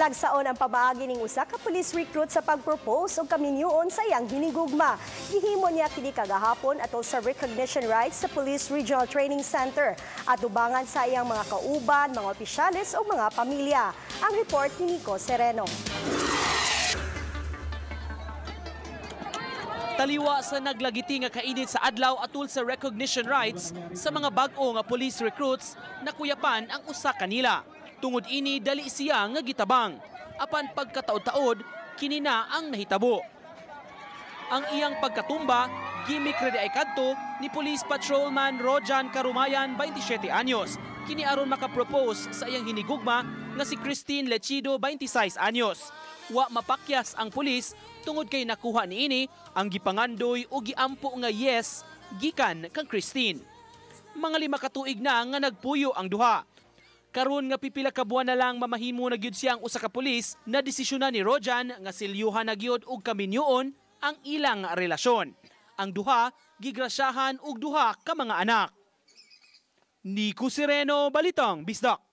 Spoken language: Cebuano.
Talagsaon ang pamaagi ning usa ka police recruit sa pag-propose og kaminyuon sa iyang hinigugma. Gihimo niya kini kagahapon atol sa recognition rites sa Police Regional Training Center at dubangan sa iyang mga kauban, mga opisyales o mga pamilya. Ang report ni Nico Sereno. Taliwa sa naglagiti nga kainit sa adlaw atul sa recognition rites sa mga bag-o nga police recruits, nakuyapan ang usa kanila. Tungod ini, dali siya nga gitabang. Apan pagkataod-taod, kini na ang nahitabo. Ang iyang pagkatumba, gimmick ready ay kadto ni Police Patrolman Rojan Karumayan, 27 anyos. Kini aron makapropose sa iyang hinigugma nga si Christine Lechido, 26 anyos. Wa mapakyas ang pulis tungod kay nakuha niini ang gipangandoy o giampo nga yes gikan kang Christine. Mga 5 ka tuig na nga nagpuyo ang duha. Karon nga pipila ka buwan na lang mamahimo na gyud siyang usa ka pulis, na desisyonan ni Rojan nga silyuhan na gyud og kaminyuon ang ilang relasyon. Ang duha gigrasyahan og duha ka mga anak. Nico Sereno, Balitang Bisdak.